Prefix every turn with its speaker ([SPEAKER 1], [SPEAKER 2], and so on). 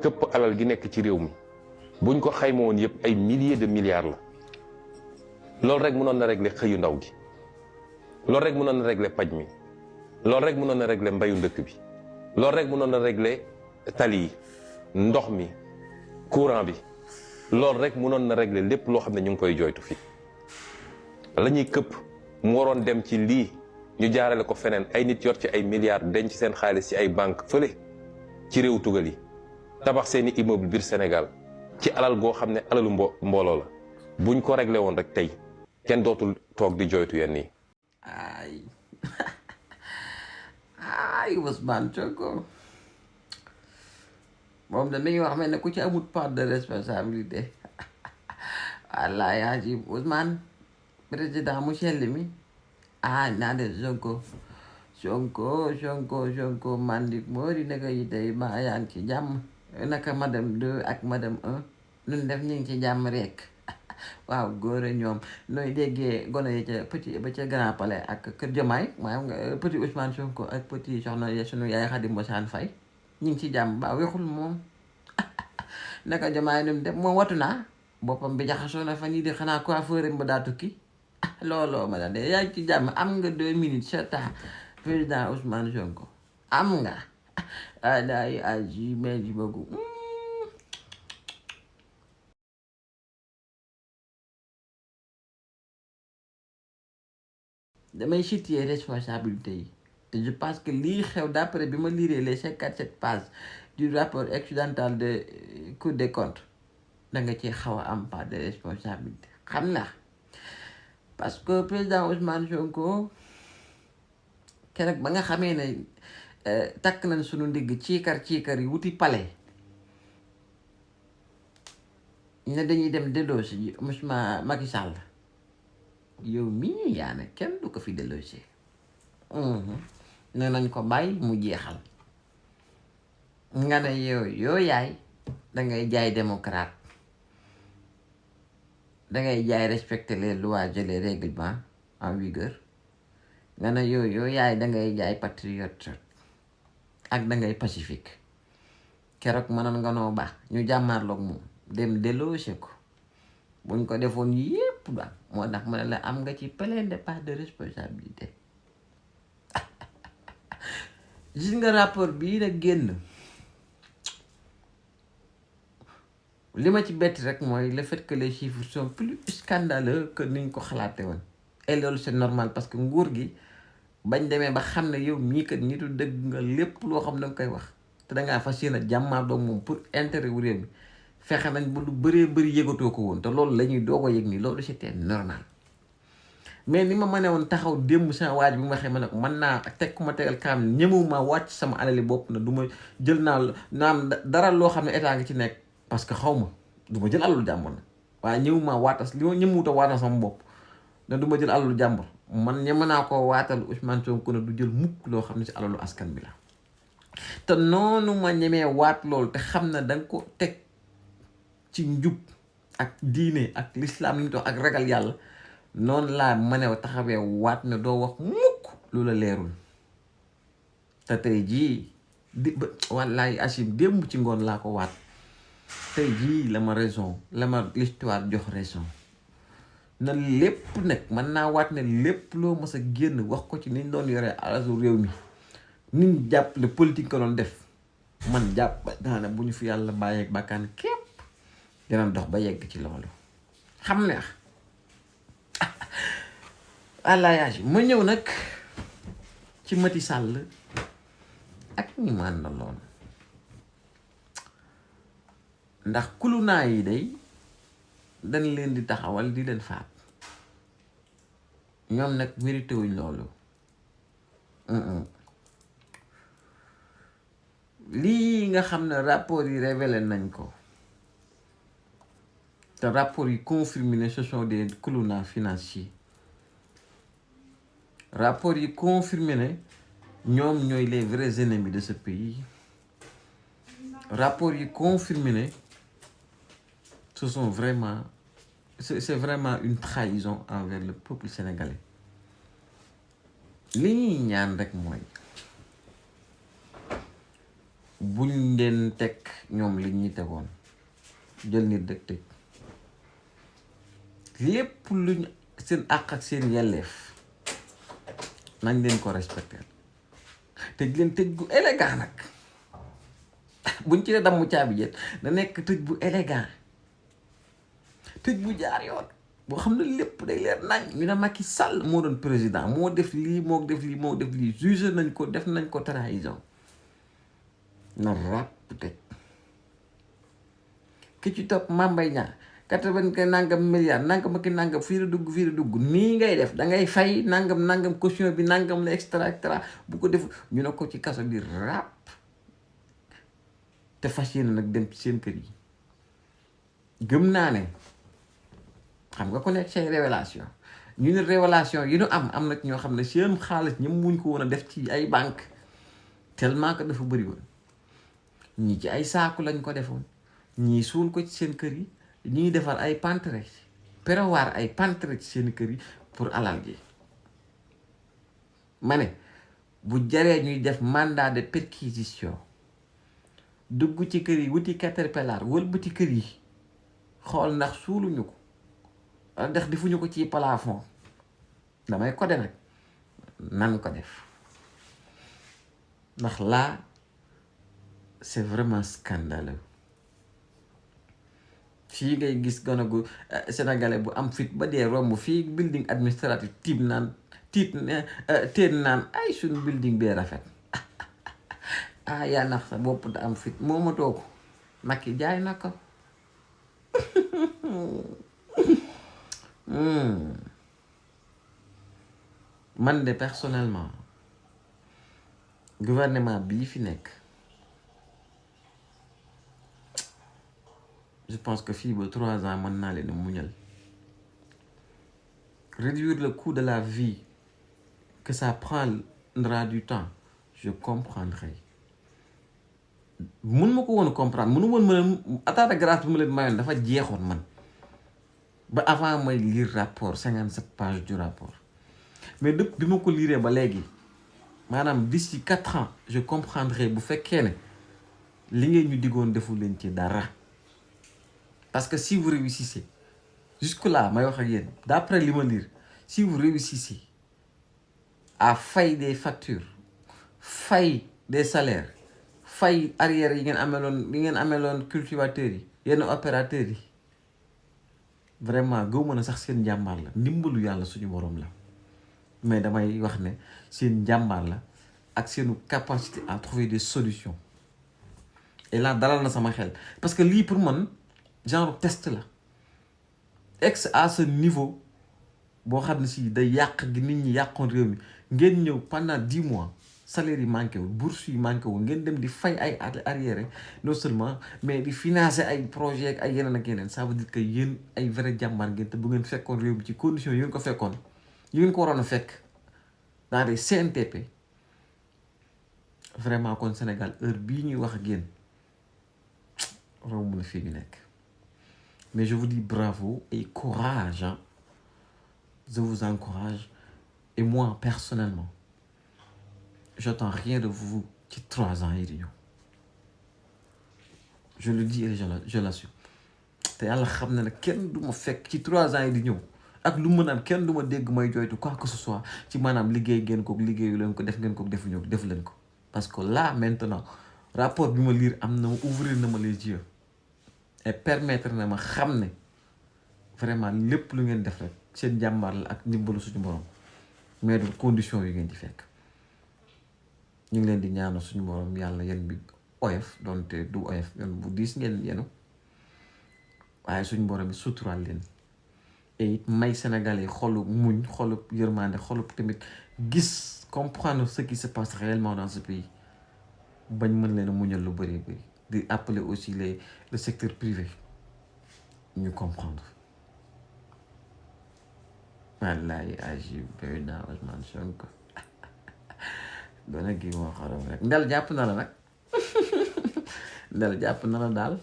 [SPEAKER 1] këpp alal gi nekk ci réew mi buñ ko xayma woon yëpp ay milliers de milliards la loolu rek mënoon na régler xëyu ndaw gi loolu rek mënoon na régler paj mi loolu rek mënoon na régler mbayu ndëkk bi loolu rek mënoon na régler tali yi ndox mi courant bi loolu rek mënoon na régler lépp loo xam ne ñu ngi koy jooytu fii la ñuy këpp mu waroon dem ci lii ñu jaarale ko feneen ay nit yor ci ay milliards denc seen xaalis ci ay banque fële ci réew tugal yi tabax seeni immeuble biir Sénégal ci alal goo xam ne alalu mbooloo la buñ ko réglé woon rek tey kenn dootul toog di jooytu yenn yi.
[SPEAKER 2] ay Ousmane Sonko moom da mi ngi wax mel ne ku ci amul part de responsabilité wallaay Hajib Ousmane président mu sell mi naa de Sonko mandik moo di naka yi tey ba yaa ngi ci jàmm naka madame 2 ak madame 1 nun def ñu ngi ci jàmm rek waaw góor ñoom nooy déggee gone yi ca petit ba ca Grand Palais ak Kër Jomaay maanaam nga petit Ousmane Sonko ak petit soxna sunu yaay Khady Mbosane Faye ñu ngi ci jàmm ba wexul moom naka Jomaay num def moom watu naa boppam bi jaxasoo na fa nii di xanaa coiffeur ba daa tukki looloo ma la de yaa ngi ci jàmm am nga 2 minutes sa temps président Ousmane Sonko am nga daay aji merci beaucoup damay situer responsabilité yi te je pense que lii xew d'après bi ma lire les 57 pages du rapport occidental de Cour des comptes da nga ci xaw a am part de responsabilité xam na parce que président Ousmane Sonko keroog ba nga xamee ne takk nañ sunu ndigg ciikar yi wuti palais ne dañuy dem delloosi ji Ousmane Macky Sall yow mii yaa ne kenn du ko fi delloosi ne nañ ko bàyyi mu jeexal nga ne yow yaay dangay jaay démocrate dangay jaay respecter les lois et les règlements en vigueur nga ne yow yaay dangay jaay patriote ak dangay pacifique keroog mënoon nga noo baax ñu jàmmaarloog moom dem delloose ko buñ ko defoon yépp ba moo tax ma ne la am nga ci plein de part de responsabilité gis nga rapport bii nag génn li ma ci bett rek mooy le fait que les chiffres sont plus scandaleux que niñ ko xalaate woon et loolu c'est normal parce que nguur gi bañ demee ba xam ne yow mii kat nitu dëgg nga lépp loo xam ne danga koy wax te dangaa fas yéene jàmmaa doog moom pour intérêt wu réew mi fexe nañ ba lu bëree bëri yëgatoo ko woon te loolu la ñuy doog a yëg nii loolu c'était normal mais ni ma mënee woon taxaw démb sama waaj bi ma waxee ma ne mën naa teg ku ma tegal kaam ñemewuma wàcc sama alali bopp na du ma jël naam dara loo xam ne état nga ci nekk parce que xaw ma du ma jël alalu jàmbur na waaye ñëwuma waatas li ma ñëmuta waatal sama bopp na du ma jël alalu jàmbur man ñeme naa koo waatal Ousmane Sonko ne du jël mukk loo xam ne si alalu askan bi la te noonu ma ñemee waat loolu te xam ne danga ko teg ci njub ak diine ak l'islam li ñu dox ak ragal yàlla noonu laa mënew taxawee waat ne doo wax mukk lu la leerul te tey jii wallaay Achim démb ci ngoon laa ko waat tey jii la ma raison la ma l'histoire jox raison na lépp nag mën naa waat ne lépp loo mës a génn wax ko ci niñ doon yoree alalu réew mi niñ jàpp le politique ko doon def man jàpp daana bu ñu fi yàlla bàyyeeg bàkkaan képp dina dox ba yegg ci loolu xam ne àlayaagi ma ñëw nag ci Macky Sall ak ñi ma àndaloon ndax kulunaa yi day dañ leen di taxawal di leen faat ñoom nag mérité wuñ loolu lii nga xam ne rapport yi révélé nañ ko te rapport yi confirmé ne ce sont des kulunaa financiers rapport yi confirmé ne ñoom ñooy les vrais ennemis de ce pays rapport yi confirmé ne ce sont vraiment c'est vraiment une trahison envers le peuple sénégalais li ñuy ñaan rek mooy buñ leen teg ñoom li ñuy tegoon jël nit dëkk tëj lépp luñ seen àq ak seen yelleef nañ leen ko respecté tëj leen tëj gu élégant nag buñ ci ne damm caabi jet da nekk tëj bu élégant tëj bu jaar yoon boo xam ne lépp day leer nañ ñu ne Macky Sall moo doon président moo def lii moo def lii jugé nañ ko def nañ ko trahison na ràpp tëj ki ci topp Mame Mbaye Niang 80 nangam milliards nangam ak nangam fii la dugg nii ngay def da ngay fay nangam caution bi nangam la extra bu ko def ñu ne ko ci kaso bi ràpp te fas yéene nag dem ci seen kër yi gëm naa ne xam nga ko nekk say révélation ñu ne révélation yi ñu am na ñoo xam ne seen xaalis ñoom muñ ko woon a def ci ay banque tellement que dafa bëri woon ñii ci ay saaku lañ ko defoon ñii suul ko ci seen kër yi ñuy defar ay pantre prévoir ay pantre ci seen kër yi pour alal ji ma ne bu jaree ñuy def mandat de perquisition dugg ci kër yi wuti caterpillar wëlbati kër yi xool ndax suuluñu ko ndax defuñu ko ci plafond damay ko de nag nan ko def ndax là c'est vraiment scandaleux fii ngay gis gone gu sénégalais bu am fit ba dee romb fii building administratif teen naan ay suñu building bee rafet ah yaa nax sa bopp da am fit moomatoo ko Macky jaay na ko man de personnellement gouvernement bii fi nekk je pense que fii ba 3 ans mën naa leen a muñal réduire le coût de la vie que ça prendra du temps je comprendrai mun ma ko woon comprendre mënu woon mën a état de grâce bi ma leen mayoon dafa jeexoon man ba avant may lire rapport 57 pages du rapport mais depuis bi ma ko liree ba léegi maanaam d'ici 4 ans je comprendrai bu fekkee ne li ngeen ñu diggoon defu leen ci dara parce que si vous réussissez jusque là may wax ak yéen d'après li ma lire si vous réussissez à fay des factures fay des salaires fay arrière yi ngeen ameloon cultivateurs yi yenn opérateurs yi vraiment gëw mën a sax seen njàmbaar la ndimbalu yàlla suñu borom la mais damay wax ne seen njàmbaar la ak seenu capacité à trouver des solutions et là dalal na sama xel parce que lii pour man genre test la ex à ce niveau boo xam ne si day yàq gi nit ñi yàqoon réew mi ngeen ñëw pendant 10 mois salaire yi manqué wul bourse yi manqué wul ngeen dem di fay ay arriéré non seulement mais di financer ay projet ak ay yeneen ak yeneen ça veut dire que yéen ay vrai jàmbaar ngeen te bu ngeen fekkoon réew mi ci condition yi ngeen ko fekkoon yi ngeen ko waroon a fekk dans des CNTP vraiment kon Sénégal heure bii ñuy wax ak yéen romb na fii ñu nekk mais je vous dis bravo et courage hein. Je vous encourage et moi personnellement j'attends rien de vous ci 3 ans yi di ñëw je le dis et je l'assume te yàlla xam na ne kenn du ma fekk ci 3 ans yi di ñëw ak lu mën a am kenn du ma dégg may jooytu quoi que ce soit ci maanaam liggéey ngeen ko liggéeyu leen ko def ngeen ko defuñu ko def leen ko parce que là maintenant rapport bi ma lire am na ouvrir na ma les yeux et permettre na ma xam ne vraiment lépp lu ngeen def rek seen jàmbaar la ak ndimbalu suñu borom mais du condition yi ngeen di fekk ñu ngi leen di ñaanal suñu borom yàlla yéen bi oyof donte du oyof yoon bu diis ngeen yenu waaye suñu borom bi suturaal leen et it may Sénégalais xolu muñ xolu yërmande xolu tamit gis comprendre ce qui se passe réellement dans ce pays bañ mën leen a muñal lu bëri bëri di appeler aussi le secteur privé ñu comprendre wallaay agi béy naa Ousmane Sonko doona gi moo xorom rek ndel jàpp na la nag ndel jàpp na la daal